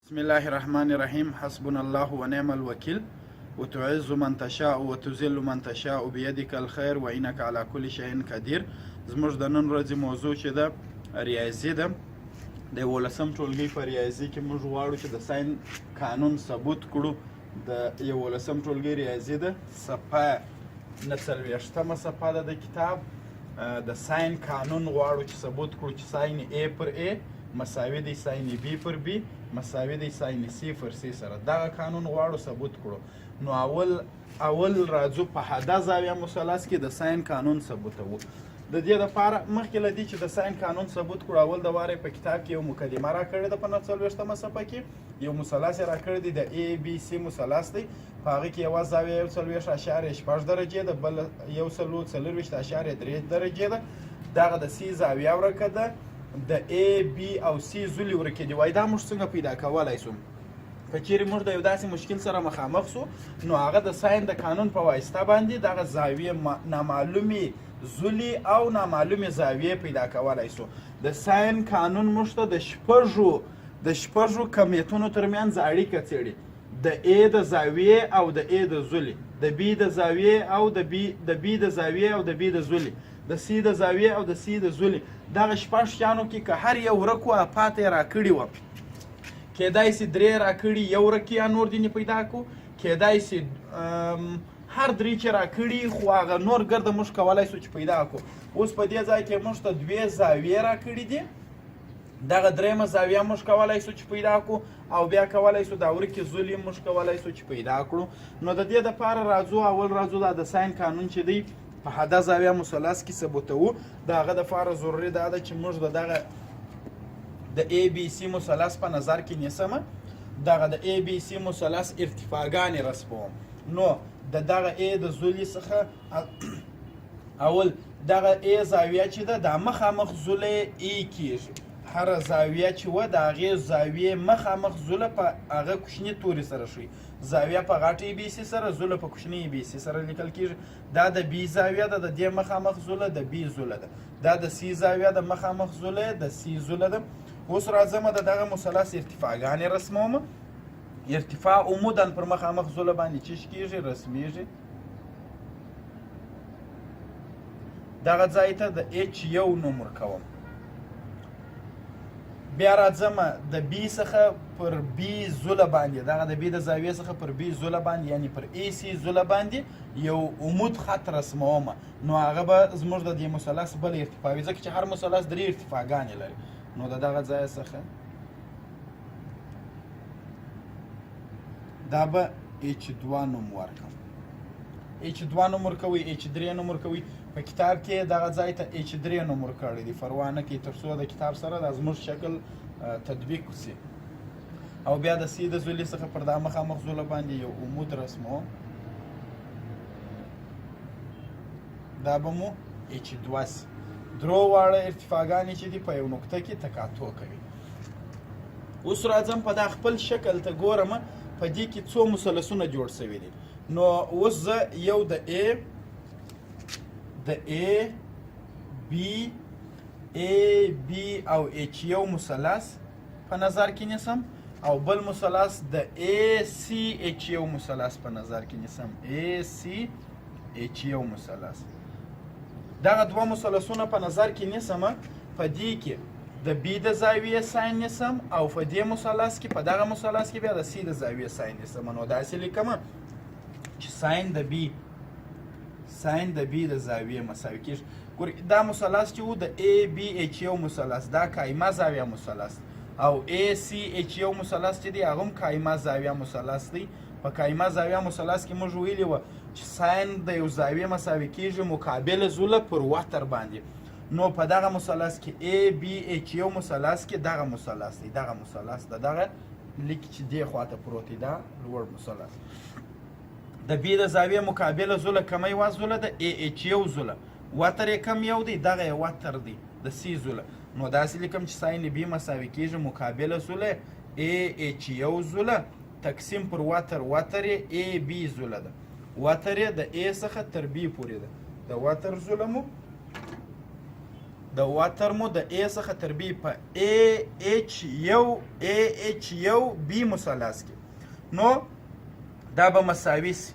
بسم الله الرحمن الرحیم حسبنا الله ونعم الوکیل وتعز من تشاء وتذل من تشاء بيدك الخير وانك على كل شيء قدير. زموږ د نن ورځې موضوع چې ده ریاضي ده. د یولسم ټولګي په ریاضي کې موږ غواړو چې د ساین قانون ثبوت کړو. د یولسم ټولګي ریاضي ده، صفحه 49مه صفحه ده د کتاب. د ساین قانون غواړو چې ثبوت کړو چې ساین A پر A مساوي دی ساین B پر B مساوي دی ساین C پر C سره. دغه قانون غواړو ثبوت کړو. نو اول اول راځو په حاده زاویه مثلث کې د ساین قانون ثبوتوو. د دې لپاره مخکې له دې چې د ساین قانون ثبوت کړو، اول د واره په کتاب کې یو مقدمه راکړې ده. په 49مه صفحه کې یو مثلث یې راکړی دی، د A B C مثلث دی. په هغه کې یوه زاویه 41.6 درجې ده، بل 124.3 درجې ده. دغه د C زاویه ورکه ده، د A B او C ضلع ورکې دي. وایي دا موږ څنګه پیدا کولای شو؟ که چیرې موږ د یو داسې مشکل سره مخامخ سو، نو هغه د ساین د قانون په واسطه باندې دغه زاویې، نامعلومې ضلع او نامعلومې زاویې پیدا کولای سو. د ساین قانون موږ ته د شپږو کمیتونو ترمنځ اړیکه څېړي: د A د زاویې او د A د ضلع، د B د زاویې او د B د زاویې او د B د ضلع، د C د زاویې او د C د ضلع. دغه شپږ شیانو کې که هر یو ورک وه، پاتې یې راکړي وه. کېدای سي درې راکړي، یو ورک یا نور دې پیدا کو. کېدای سي هر درې چې راکړي، خو هغه نور ګرده موږ کولای سو چې پیدا کو. اوس په دې ځای کې موږ ته دوې زاویې راکړي دي. دغه درېیمه زاویه موږ کولای سو چې پیدا کو او بیا کولای سو دا ورکې ضلع موږ کولای سو چې پیدا کړو. نو د دې دپاره راځو، اول راځو دا د ساین قانون چې دی په حاده زاویه مثلث کې ثبوتوو. د هغه دپاره ضروري دا ده چې موږ د دغه د A B C مثلث په نظر کې نیسم، دغه د A B C مثلث ارتفاعګانې رسموم. نو د دغه A د ضلع څخه اول دغه A زاویه چې ده، دا مخامخ ضلع A کیږي. هره زاویه چې وه، د هغې زاویې مخامخ ضلع په هغه کوچني توري سره ښیي. زاویه په غټ A B C سره، ضلع په کوچني A B C سره لیکل کیږي. دا د B زاویه ده، د دې مخامخ ضلع د B ضلع ده. دا د C زاویه ده، مخامخ ضلع د C ضلع ده. اوس راځم د دغه مثلث ارتفاعګانې رسموم. ارتفاع عمودا پر مخامخ ضلع باندې چیش کیږي، رسمیږي. دغه ځای ته د H یو نوم ورکوم. بیا راځم د B څخه پر B ضلع باندې، دغه د B د زاویې څخه پر B ضلع باندې، یعنی پر AC ضلع باندې یو عمود خط رسموم. نو هغه به زموږ د دې مثلث بل ارتفاع وي، ځکه چې هر مثلث درې ارتفاعګانې لري. نو د دغه ځای څخه دا به H 2 نوم ورکم. H 2 نوم ورکوي، H 3 نوم ورکوي. په کتاب کې دغه ځای ته H 3 نوم ورکړی دی، فروا نه کوي، تر څو د کتاب سره د زموږ شکل تطبیق سي. او بیا د C د ضلع څخه پر دا مخامخ ضلع باندې یو عمود رسمو. دا به مو H 2 سي. درو واړه ارتفاعګانې چې دي، په یو نقطه کې تقاطع کوي. اوس راځم په دا خپل شکل ته ګورم، په دې کې څو مثلثونه جوړ شوي دي. نو اوس زه یو د A B A B او H یو مثلث په نظر کې نیسم او بل مثلث د A C H یو مثلث په نظر کې نیسم، A C H یو مثلث. دغه دوه مثلثونه په نظر کې نیسم. په دې کې د B د زاویې ساین نیسم او په دې مثلث کې، په دغه مثلث کې بیا د C د زاویې ساین نیسم. نو داسې لیکم چې ساین د B د زاویې مساوي کیږي. ګورئ، دا مثلث چې وو د A B H یو مثلث، دا قایمه زاویه مثلث، او A C H یو مثلث چې دی، هغه هم قایمه زاویه مثلث دی. په قایمه زاویه مثلث کې موږ ویلي وه چې ساین د یو زاویې مساوي کیږي مقابله ضلع پر وتر باندې. نو په دغه مثلث کې، A B H یو مثلث کې، دغه مثلث دی، دغه مثلث د دغه لیک چې دې خواته پروت دی، دا لوړ مثلث، د B د زاویې مقابله ضلع کومه یوه ضلع ده؟ A H یو ضلع. وتر یې کم یو دی؟ دغه یې وتر دی، د C ضلع. نو داسې لیکم چې ساین B مساوي کیږي مقابله ضلع A H یو ضلع تقسیم پر وتر. وتر یې A B ضلع ده، وتر یې د A څخه تر B پورې ده. د وتر ضلع مو د وتر مو د A څخه تر B په AH1 AH1 B مثلث کې، نو دا به مساوي سي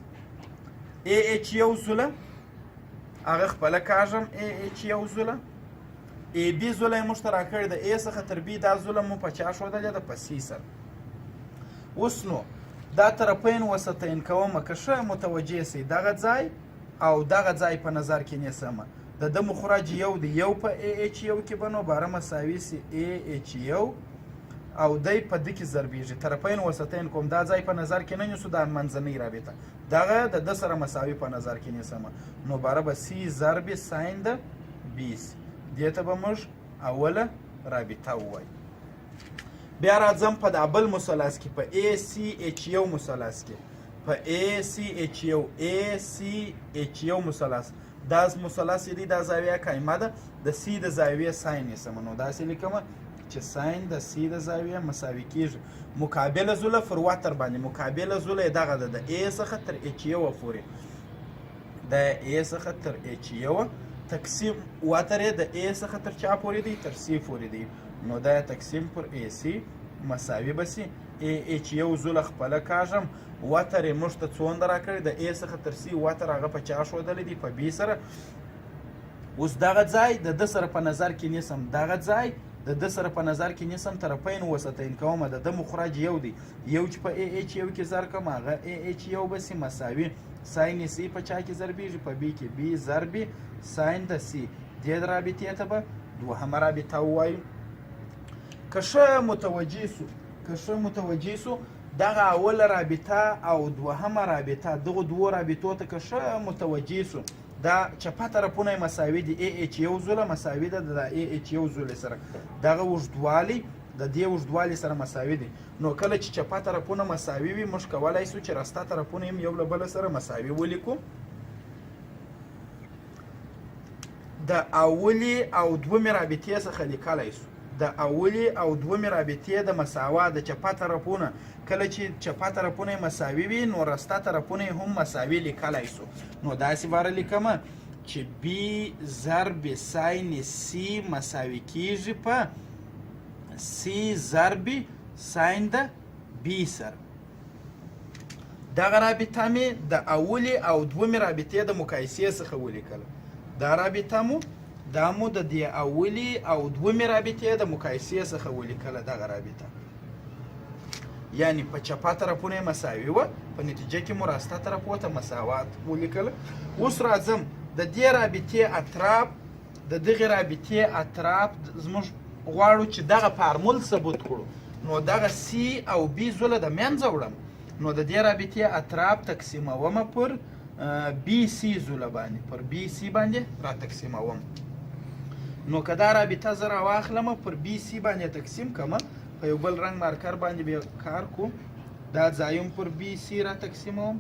AH1 ضلع، هغه خپله کاږم AH1 ضلع، AB ضلع یې موږ ته راکړې د A څخه تر B، دا ضلع مو په چا ښودلې ده؟ په C سره. اوس نو دا طرفین وسطین کوم، که ښه متوجه سئ دغه ځای او دغه ځای په نظر کې نیسم، د ده مخرج یو دی، یو په AH1 کې به نو باره مساوي سي AH1 او دی په ده کې ضربېږي. طرفین وسطین کوم، دا ځای په نظر کې نه نیسو، دا منځنۍ رابطه دغه د ده سره مساوي په نظر کې نیسم، نو باره به سی ضرب ساین د بي سي. دې ته به موږ اوله رابطه ووایو. بیا راځم په دا بل مثلث کې، په ACH1 مثلث کې، په ACH1 ACH1 مثلث، دا مثلث دی، دا زاویه قایمه ده، د سی د زاویې ساین نیسم، نو داسې لیکم چې ساین د سی د زاویې مساوي کیږي مقابله ضلع پر وتر باندې، مقابله ضلع یې دغه ده د A څخه تر H1 پورې، د A څخه تر H1 تقسیم وتر یې د A څخه تر چا پورې دی؟ تر C پورې دی، نو دا تقسیم پر AC مساوي به سي AH1 ضلع خپله کاږم، وتر یې موږ ته څومره راکړی؟ د A څخه تر C وتر هغه په چا ښودلی دی؟ په B سره. اوس دغه ځای د ده سره په نظر کې نیسم، دغه ځای د ده سره په نظر کې نیسم، طرفین وسطین کوم، د ده مخرج یو دی، یو چې په AH1 کې ضرب کوم هغه AH1 به سي مساوي ساین سی په چا کې ضربېږي؟ په B کې، B ضرب ساین د سی. دې رابطې ته به دوهمه رابطه ووایو. که ښه متوجه سو، که ښه متوجه سو، دغه اوله رابطه او دوهمه رابطه، دغو دوو رابطو ته که ښه متوجه سو، دا چپه طرفونه یې مساوي دي، AH1 ضلع مساوي ده د AH1 ضلع سره، دغه اوږدوالی د دې اوږدوالي سره مساوي دي. نو کله چې چپه طرفونه مساوي وي، موږ کولای سو چې راسته طرفونه هم یو له بله سره مساوي ولیکو. د اولې او دومې رابطې څخه لیکلای سو، د اولې او دومې رابطې د مساوات د چپه طرفونه، کله چې چپه طرفونه یې مساوي وي نو راسته طرفونه یې هم مساوي لیکلای سو. نو داسې باره لیکم چې B ضرب ساین سی مساوي کیږي په سی ضرب ساین د بی سره. دغه رابطه مې د اولې او دومې رابطې د مقایسې څخه ولیکله. دا رابطه مو دا مو د دې اولې او دومې رابطې د مقایسې څخه ولیکله. دغه رابطه یعنی په چپه طرفونه یې مساوي وه، په نتیجه کې مو راسته طرفو ته مساوات ولیکله. اوس راځم د دې رابطې اطراف، د دغې رابطې اطراف زموږ غواړو چې دغه فارمول ثبوت کړو، نو دغه سی او بی ضلع د منځه وړم، نو د دې رابطې اطراف تقسیموم پر بی سی ضلع باندې، پر بی سی باندې را تقسیموم. نو که دا رابطه زه راواخلم پر بی سی باندې تقسیم کړم، په یو بل رنګ مارکر باندې به کار کو، دا ځای هم پر بی سی را تقسیموم،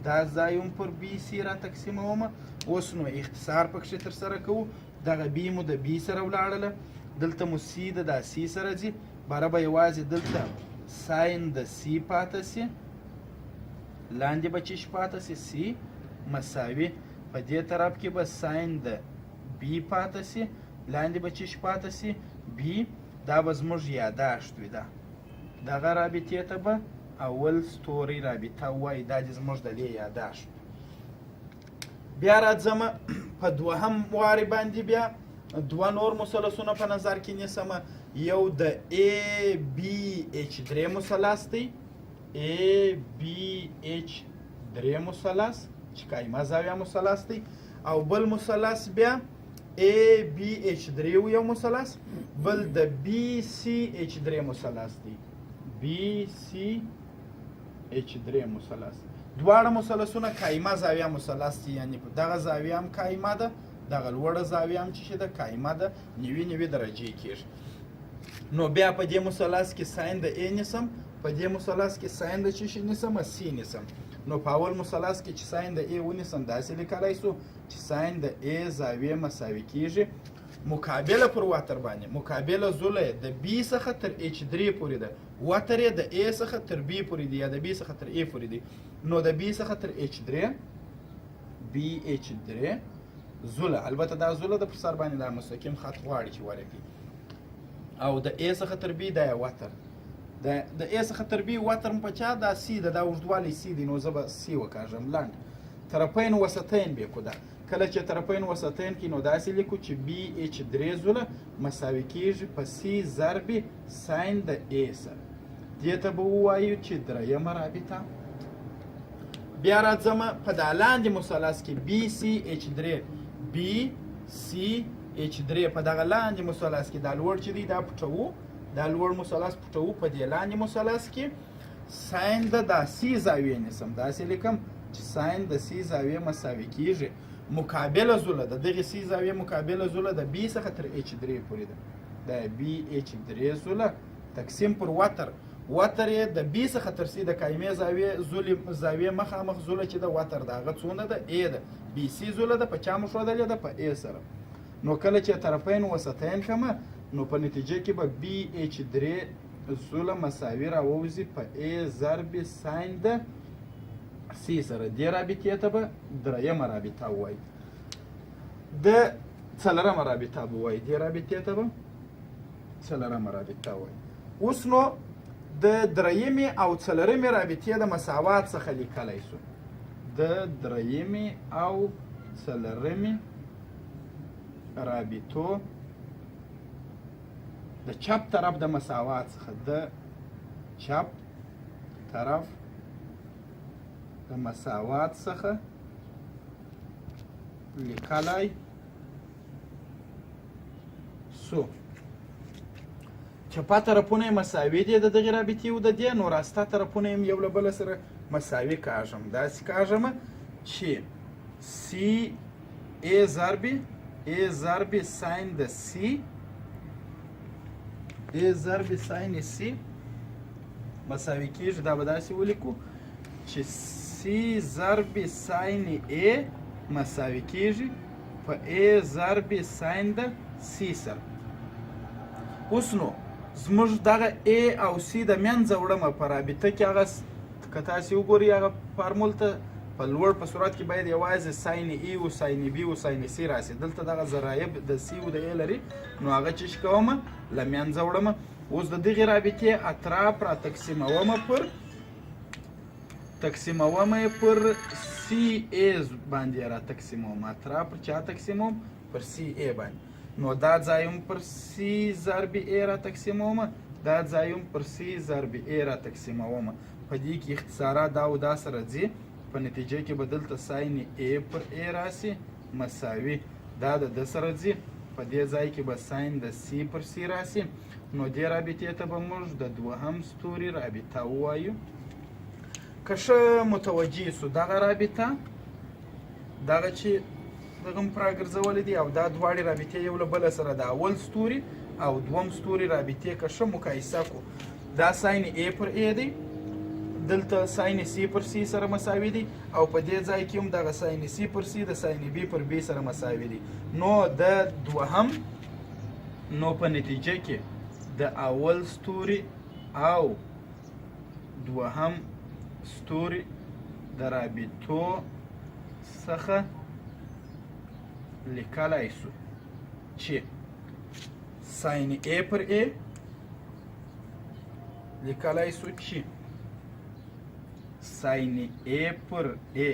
دا ځای هم پر بی سی را تقسیموم. اوس نو اختصار پکښې ترسره کوو. دغه بی مو د بی سره ولاړله، دلته مو سی د دا سی سره ځي، باره به یوازې دلته ساین د سی پاته سي، لاندې به چیش پاته سي؟ سی مساوي په دې طرف کې به ساین د بی پاته سي، لاندې به چیش پاته سي؟ بی. دا به زموږ یاداشت وي. دا دغه رابطې ته به اول ستوری رابطه وایي، دا دې زموږ د دې یاداشت. بیا راځم په دوهم وارې باندې بیا دوه نور مثلثونه په نظر کې نیسم. یو د A B H درې مثلث دی، A B H درې مثلث چې قایمه زاویه مثلث دی، او بل مثلث بیا A B H درې یو مثلث، بل د B C H درې مثلث دی، B C H درې مثلث. دواړه مثلثونه قایمه زاویه مثلث دي، یعنی په دغه زاویه هم قایمه ده، دغه لوړه زاویه هم چې ده قایمه ده، 90 درجې کېږي. نو بیا په دې مثلث کې ساین د A نیسم، په دې مثلث کې ساین د څه شي نیسم؟ سی نیسم. نو په اول مثلث کې چې ساین د A ونیسم، داسې لیکلی سو چې ساین د A زاویه مساوي کېږي مقابله پر وتر باندې، مقابله ضلع د B څخه تر H درې پورې ده، وتر یې د A څخه تر B پورې دی یا د B څخه تر A پورې دی، نو د B څخه تر H درې، B H درې ضلع. البته دا ضلع د پر سر باندې دا مستقیم خط غواړي چې ورکړي. او د A څخه تر B دا یې وتر، د A څخه تر B وتر په چا دا C ده، دا اوږدوالی C دی، نو زه به C وکاږم لنډ. طرفین وسطین به کو ده، کله چې طرفین وسطین کې نو داسې لیکو چې بي اچ درې ضلع مساوي کېږي په سی ضرب ساین د ای سره. دې ته به ووایو چې درېیمه رابطه. بیا راځم په دا لاندې مثلث کې بي سي اچ درې، بي سي اچ درې په دغه لاندې مثلث کې دا لوړ چې دی دا پټوو، دا لوړ مثلث پټوو. په دې لاندې مثلث کې ساین د دا سی زاویې نیسم، داسې لیکم چې ساین د سی زاویې مساوي کېږي مقابله ضلع د دغې سی زاویې مقابله ضلع د بي څخه تر اچ درې پورې ده، د بي اچ درې ضلع تقسیم پر وتر، وتر یې د بي څخه تر سي د قایمې زاویې ضلع زاویې مخامخ ضلع چې د وتر ده هغه څونه ده؟ ای ده. بي سي ضلع ده په چا مو ښودلې ده؟ په ای سره. نو کله چې طرفین وسطین کمه نو په نتیجه کې به بي اچ درې ضلع مساوي راووځي په ای ضرب ساین د سی سره. دې رابطې ته به درېیمه رابطه ووایي، د څلورمه رابطه به ووایي، دې رابطې ته به څلورمه رابطه ووایي. اوس نو د درېیمې او څلورمې رابطې د مساوات څخه لیکلی سو. د درېیمې او څلورمې رابطو د چپ طرف د مساوات څخه، د چپ طرف د مساوات څخه لیکلی سو. چپه طرفونه یې مساوي دي د دغې رابطې او د دې، نو راسته طرفونه یې یو له بله سره مساوي کاږم. داسې کاږم چې سی ای ضرب ای ضرب ساین د سی، ای ضرب ساین سی مساوي کېږي، دا به داسې ولیکو چې سی ضرب ساین ای مساوي کېږي په ای ضرب ساین د سی سره. اوس نو زموږ دغه ای او سی د منځه وړمه په رابطه کې، هغه که تاسې وګورئ هغه فارمول ته په لوړ په صورت کې باید یوازې ساین ای او ساین بی او ساین سی راسي. دلته دغه ضرایب د سی او د ای لري، نو هغه چې کومه له منځه وړمه. اوس د دغې رابطې اطراف را تقسیمومه پر تقسیمومه یې پر سی ای باندې را تقسیموم. اطراف پر چا تقسیموم؟ پر سی ای باندې. نو دا ځای هم پر سی ضرب ای را تقسیموم، دا ځای هم پر سی ضرب ای را تقسیموم. په دې کې اختصارات دا او دا سره ځي، په نتیجه کې به دلته ساین ای پر ای راسي مساوي دا د ده سره ځي، په دې ځای کې به ساین د سی پر سی راسي. نو دې رابطې ته به موږ د دوهم ستوري رابطه ووایو. که ښه متوجه سو دغه رابطه دغه چې دغه هم راګرځولې دي او دا دواړې رابطې یو له بله سره د اول ستوري او دوم ستوري رابطې که ښه مقایسه کو، دا ساین ای پر ای دی، دلته ساین سی پر سی سره مساوي دی، او په دې ځای کې هم دغه ساین سی پر سی د ساین بی پر بی سره مساوي دی. نو د دوهم، نو په نتیجه کې د اول ستوري او دوهم ستوري د رابطو څخه لیکلای سو چې ساین ای پر ای لیکلای سو چې ساین ای پر ای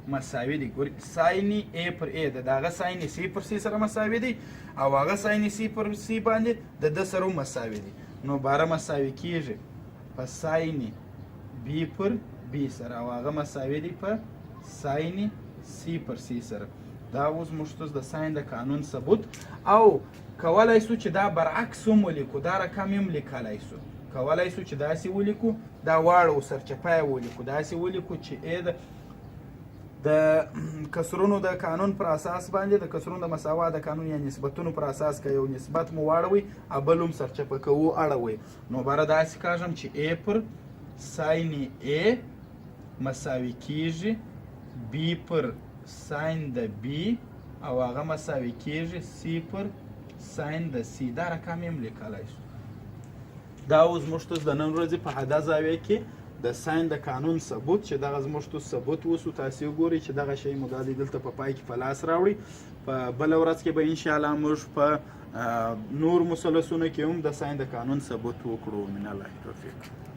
مساوي دی. ګورئ ساین ای پر ای د دغه ساین سی پر سی سره مساوي دی او هغه ساین سی پر سی باندې د ده سره مساوي دی. نو باره مساوي کیږي په ساین بی پر بی سره او هغه مساوي دی په ساین سی پر سی سره. دا اوس موږ ته د ساین د قانون ثبوت او کولای سو چې دا برعکس هم ولیکو، دا رقم هم لیکلای سو. کولای سو چې داسې ولیکو، دا واړو سرچپه یې ولیکو، داسې ولیکو چې ای د کسرونو د قانون پر اساس باندې، د کسرونو د مساوات د قانون یا نسبتونو پر اساس که یو نسبت مو واړوئ او بل هم سرچپه کوو اړوئ، نو باره داسې کاږم چې ای پر ساین ای مساوي کیږي بی پر ساین د بی او هغه مساوي کیږي سی پر ساین د سی. دا رقم یې هم لیکلی شو. دا اوس موږ ته د نن ورځې په حاده زاویه کې د د ساین د قانون ثبوت چې دغه زموږ تو ثبوت وسو. تاسو وګورئ چې دغه شی مو دا دی دلته په پای کې په لاس راوړي. په بله ورځ کې به ان شاء الله موږ په نور مثلثونو کې هم د ساین د قانون ثبوت وکړو. من الله توفیق.